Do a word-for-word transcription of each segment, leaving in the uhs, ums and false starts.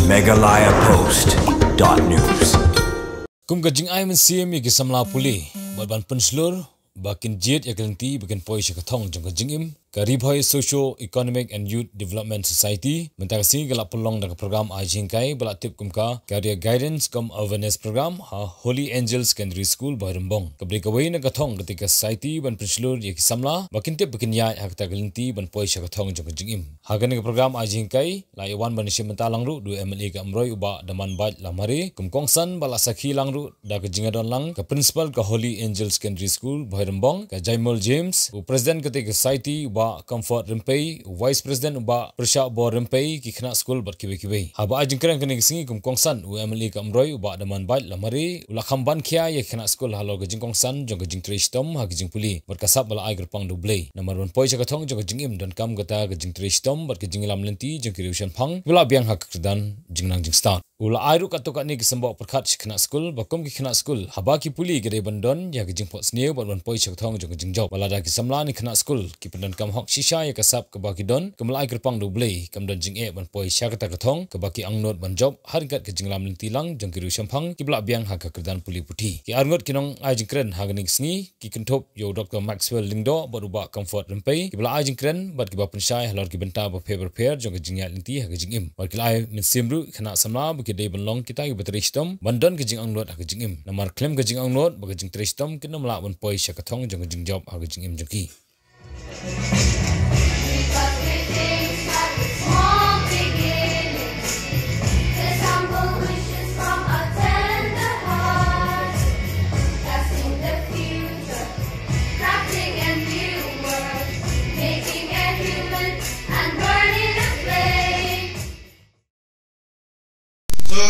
Meghalaya Post dot news. Kum ka jingai mynsiem ïa ki samla pule bad ban pynshlur ba kin jied ïa ka lynti ba kin poi sha ka thong jong ka jingim, ka Ri Bhoi Socio Economic and Youth Development Society mynta ka sngi ka la pynlong da ka program ai jinghikai ba la tip kum ka Career Guidance cum Awareness Program ha Holy Angel Secondary School, Bhoirymbong. Ka bri kawei na ka thong kata ka society ban pynshlur ïa ki samla ba kin tip ba kin ïaid ha kata ka lynti ban poi sha ka thong jong ka jingim. Ha kane ka program ai jinghikai la ïa wan ban ïashim bynta lang ruh da u M L A ka Umroi u Bah Damanbait Lamare, kum kongsan ba la sakhi lang ruh da ka jingïadon lang ka principal ka Holy Angel Secondary School, Bhoirymbong, ka Jaimol James, u president kata ka society u Bah Comfort Rympei, u vice president u Bah Pyrshah Bor Rympei, ki khynnah skul bad kiwei kiwei. Haba ai jingkren kane ka sngi kum kongsan u M L A ka Umroi u Bah Damanbait Lamare u la kham ban khia ïa ki khynnah skul halor ka jingkongsan jong ka jingtrei shitom ha ka jingpule bad ka sap ba la ai kyrpang da U Blei. Namar ban poi sha ka thong jong ka jingim donkam kata ka jingtrei shitom bad ka jingïalam lynti jong ki riewshemphang kiba la biang ha ka kyrdan jingnang jingstad. U la ai ruh katto katne ki symboh pyrkhat sha ki khynnah skul ba kum ki khynnah skul haba ki pule ki dei ban don ïa ka jingphohsniew bad ban poi sha ka thong jong ka jingjop. Wat lada ki samla ne khynnah skul ki pyndonkam hok shisha ïa ka sap kaba ki don, kum la ai kyrpang da U Blei, kam don jingeh ban poi sha kata ka thong kaba ki angnud ban jop ha ryngkat ka jingïalam lynti lang jong ki riewshemphang kiba la biang ha ka kyrdan pule puthi. Ki arngut ki nongai jingkren ha kane ka sngi ki kynthup ïa u Doktor Maxwell Lyngdoh bad u Bah Comfort Rympei kiba la ai jingkren bad kiba pynshai halor ki bynta bapher bapher jong ka jingïaid lynti ha ka jingim. Bad ki la ai mynsiem ruh ïa ki khynnah samla ba ki dei ban long kita kiba trei shitom ban don ka jingangnud ha ka jingim. Namar khlem ka jingangnud bad ka jingtrei shitom kin ym lah ban poi sha ka thong jong ka jingjop ha ka jingim jong ki. So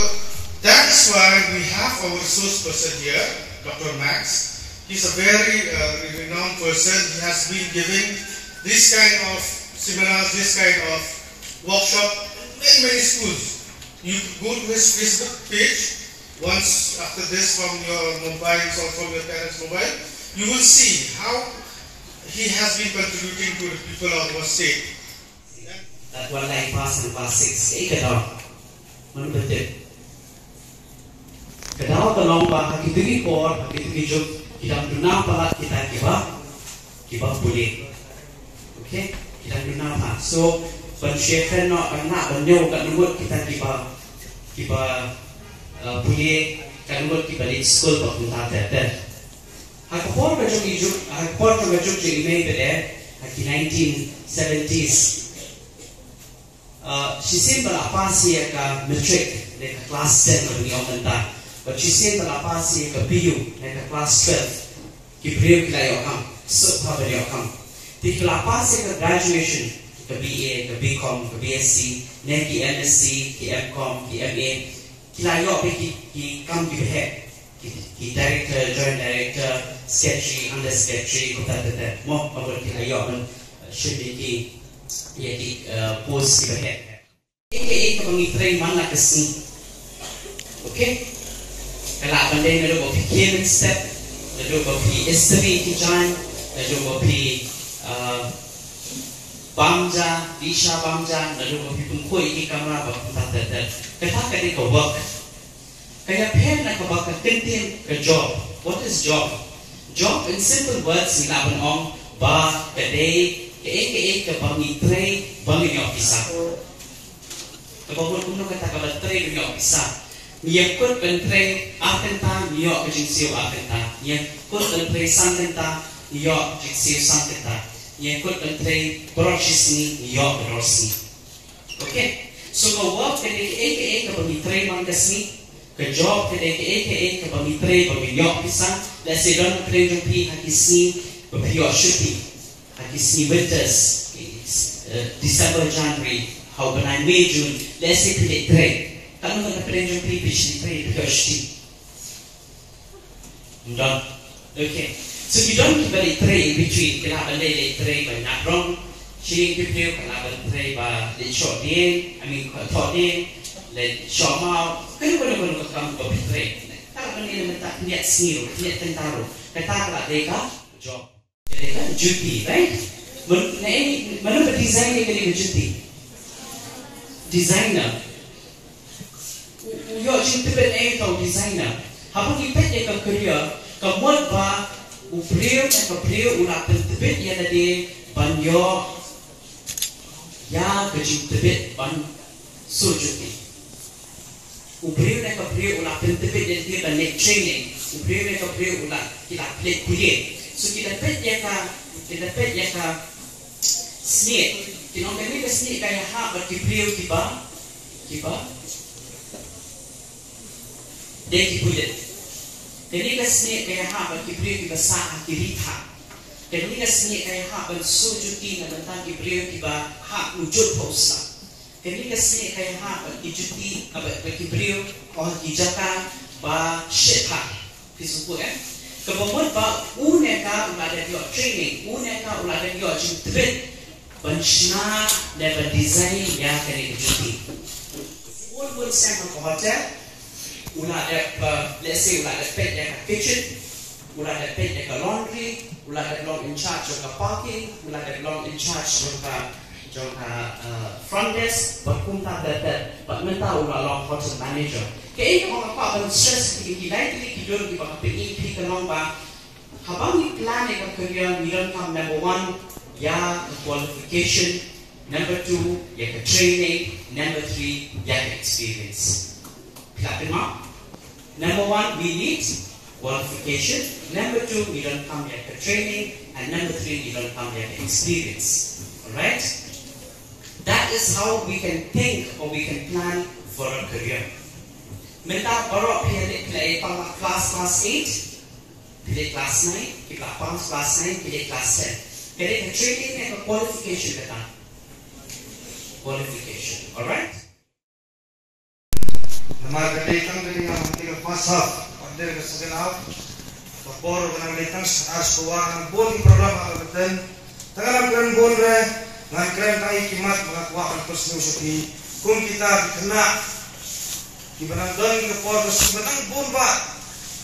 that is why we have our resource person here, Doctor Max. He's a very uh, renowned person. He has been giving this kind of seminars, this kind of workshop in many, many schools. You go to his Facebook page once after this from your mobiles or from your parents' mobile. You will see how he has been contributing to the people of our state. That one line pass and class six, eh, ka daw. Mano ba tip? Ka daw ka long ba ha kito ki por, ha kito ki juk, ki dang duna palat kita kiba, kiba pule. Okay? Ki dang duna palat. So, ban share kan no, ban na, ban ñiew kan ngut kita kiba, kiba, uh, pule, kan ngut kiba leit skul ba kumta ter ter. Ha ka por ka jong i juk, ha ka por ka jong i mei bede, ha ki nineteen seventies. Uh, shisien ba la pass ïa ka matric ne ka class ten ba ngi ong mynta. Bad shisien ba la pass ïa ka P U ne ka class twelve. Ki briew ki la ïoh kam, suk ha ba ïoh kam. Te ki la pass ïa ka graduation, ka B A, ka B Com, ka B Sc, ne ki M Sc, ki M Com, ki M A. Ki la ïoh ki, ki kam ki ba heh. Ki, ki director, joint director, secretary, under secretary, kumta ter ter. Mo, ba ki la ïoh ban shim ïa ki, ïa ki, uh, post ki ba heh. Ïa kaei kaba ngi trei man la ka sngi. Okay? Ka lah ban dei naduh ba phi khie mynstep, naduh ba phi istri ki jaiñ, naduh ba phi, uh, bam ja, phi sha bam ja, naduh ba phi pynkhuid ïa ki kamra, ba kumta ter ter. Kata ka dei ka work. Ka ïapher na kaba ka kyntien ka job. What is job? Job in simple words ngi lah ban ong ba ka dei kaei kaei kaba ngi trei ba ngin ïoh pisa. Kaba mut kumno kata kaba trei ba ngi ïoh pisa. Ngi ïakut ban trei ar kynta ngi ïoh ka jingsiew ar kynta. Ngi ïakut ban trei san kynta ngi ïoh jingsiew san kynta. Ngi ïakut ban trei baroh shi sngi ngi ïoh baroh shi sngi. Okay. So ka work ka dei kaei kaei kaba ngi trei man ka sngi. Ka job ka dei kaei kaei kaba ngi trei ba ngin ïoh pisa. Let's say don ka trei jong phi ha ki sngi ba phi ïoh shuti. Ha ki sngi winters, eh, December, January, ha u bnai May, June, let's say phi leit trei. Katno ka trei jong phi phi leit trei phi ïoh shuti. Don. Okay. So ki don kiba leit trei in between, ki lah ban leit trei ba ñiah rong. Shi ki briew ki lah ban trei ba leit shoh dieng, I mean, thoh dieng, leit shoh maw. Kano kano kano ka kam ba phi trei. Ka lah ban leit mynta khyndiat sngi ruh, khyndiat kynta ruh. Kata ka lah dei ka job. Ka dei ka juti, right? Mano ba design ïa kane ka juti? Designer. ïoh jingtbit ïa u designer. Haba ngi peit ïa ka career, ka mut ba u briew ne ka briew u la pyntbit ïa lade ban ïoh ïa ka jingtbit ban shu juti. U briew ne ka briew u la pyntbit ïa lade ban leh training. U briew ne ka briew u la, ki la plie plie. So ki la peit ïa ka, ki la peit ïa ka snieh. Ki ong kane ka snieh ka ïahap bad ki briew kiba, kiba dei ki pulit. Kane ka snieh ka ïahap bad ki briew kiba sah ha ki ri thaiñ. Kane ka snieh ka ïahap ban shu juti na bynta ki briew kiba hap u jot ha u slap. Kane ka snieh ka ïahap bad ki juti, ah, bad, bad ki briew ha ki jaka ba shit thaiñ. Phi sngewthuh, eh? Kaba mut ba u ne ka u la dep ïoh training, u ne ka u la dep ïoh jingtbit ban shna ne ban design ïa kane ka juti. Bun bun sien ha ka hotel, u la dep, uh, let's say, u la dep peit ïa ka kitchen, u la dep peit ïa ka laundry, u la dep long in charge jong ka parking, u la dep long in charge jong ka, jong ka, uh, front desk, bad kumta ter ter, bad mynta u la long hotel manager. Kaei kaba nga kwah ban stress ïa phi, ki lai tylli ki dur kiba nga pyni ïa phi ka long ba haba ngi plan ïa ka career, ngi donkam, number one, ïa ka qualification, number two, ïa ka training, number three, ïa ka experience. Phi la pynmap? Number one, we need qualification. Number two, ngi donkam ïa ka training. And number three, ngi donkam ïa ka experience. Alright? That is how we can think or we can plan for a career. Mynta baroh phi leh, phi leh tang class, class eight, phi leh class nine, phi leh pass class nine, phi leh class ten. Ka dei ka training ne ka qualification kata? Qualification, alright? Namar ka dei tang ka dei nga mynta ka first half, ka dei ka second half. Ka por ka nang dei tang sa as ko wa nang bun ki program ha ka bteng. Tang nang kren bun re, nang kren tang i ki mat ba nga kwah ban pynsngew sa ki. Kum kita ki khynnah kiba nang don ka por ka suk ba nang bun ba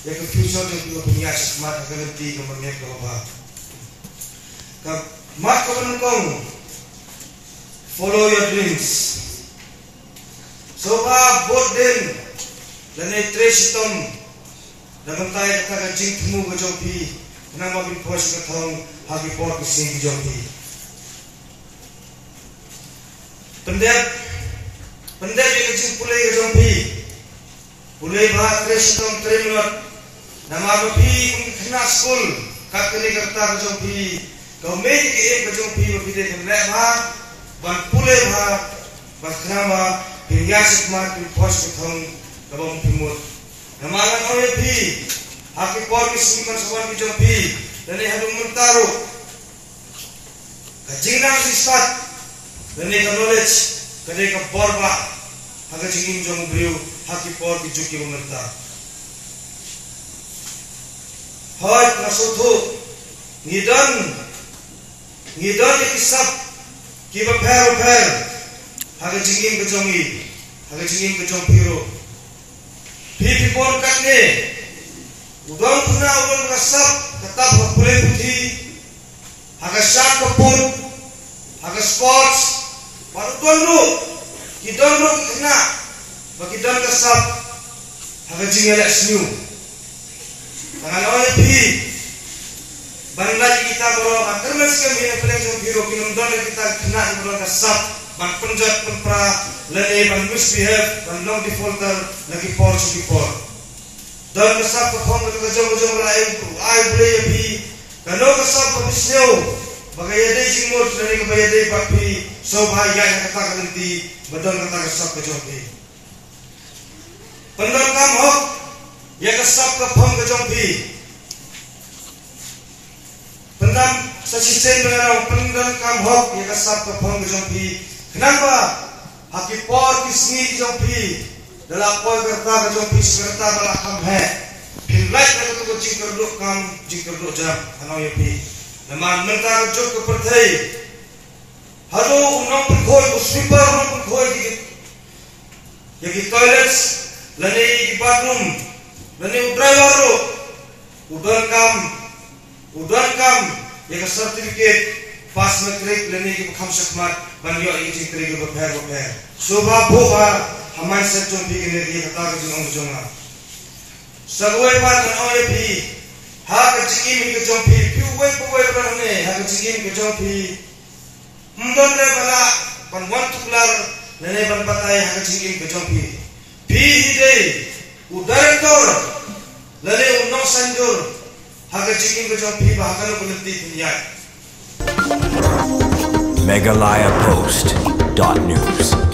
ïa ka future jong ki, ba pynïaid shakhmat ha ka lynti ka mynmiet kaba bha. Ka mat kaba nyngkong, follow your dreams. Sngewbha bud dien lane trei shitom na bynta ïa kata ka jingthmu ka jong phi, khnang ba phin poi sha ka thong ha ki por ki sngi ki jong phi. Pyndep, pyndep ïa ka jingpule ka jong phi. Pule bha, trei shitom, trei mlot. Namar ba phi kum ki khynnah skul, kat kane ka rta ka jong phi, ka mei ka im ka jong phi ba phi dei ban leh bha, ban pule bha, ban khnang ba phin ïaid shakhmat, phin poi sha ka thong kaba phi mut. Namar ngan ong ïa phi, ha ki por ki sngi ban sa wan ki jong phi, lane haduh mynta ruh, ka jingnang jingstad lane ka knowledge ka dei ka bor ba ha ka jingim jong u briew ha ki por ki juk kiba mynta. Hooid, nga sngewthuh, ngi don, ngi don ïa ki sap kiba pher ba pher ha ka jingim ka jong ngi, ha ka jingim ka jong phi ruh. Phi, phi bun katne, u don khynnah u don ka sap ka tap ha pule puthi, ha ka shad ka put, ha ka sports, bad u don ruh, ki don ruh ki khynnah ba ki don ka sap ha ka jingïaleh sniew. Tang ngan ong ïa phi, ban lait ïa kita baroh, nga kyrmen skhem ïa ka pyrthei jong phi ruh kin ym don ïa kita ki khynnah kiba don ka sap ban pynjot pynpra lane ban misbehave, ban long defaulter na ki por sha ki por. Don ka sap ka phong kata ka jong ka jong ba la ai, ai Blei ïa phi. Kano ka sap ba phi sngew ba ka ïadei jingmut lane kaba ïadei bad phi, sngewbha ïaid ha kata ka lynti ba don kata ka sap ka jong phi. Pyndonkam hok ïa ka sap ka phong ka jong phi. Pyndam sa shisien ba nga ong, pyndonkam hok ïa ka sap ka phong ka jong phi. Khnang ba ha ki por ki sngi ki jong phi, da la poi ka rta ka jong phi sha ka rta ba la kham heh, phin lait na katu ka jingkyrduh kam jingkyrduh jam, ngan ong ïa phi. Namar mynta ka juk ka pyrthei, haduh u nongpynkhuid, u sweeper u nongpynkhuid ïa ki, ïa ki toilets lane ïa ki bathroom, lane u driver ruh u donkam, u donkam ïa ka certificate pass matric lane kiba kham shakhmat ban ïoh ïa ki jingtrei kiba pher ba pher. Sngewbha buh bha, ha mindset jong phi kane ka ïa kata ka jingong jong nga. Sa kawei pat ngan ong ïa phi, ha ka jingim ka jong phi, phi uwei pa uwei ruh hangne, ha ka jingim ka jong phi, ym don re ba lah ban wan tuklar lane ban batai ha ka jingim ka jong phi. Phi hi dei u director lane u nongsaiñdur ha ka jingim ka jong phi, ba ha kano ka lynti phin ïaid. Meghalaya Post dot news.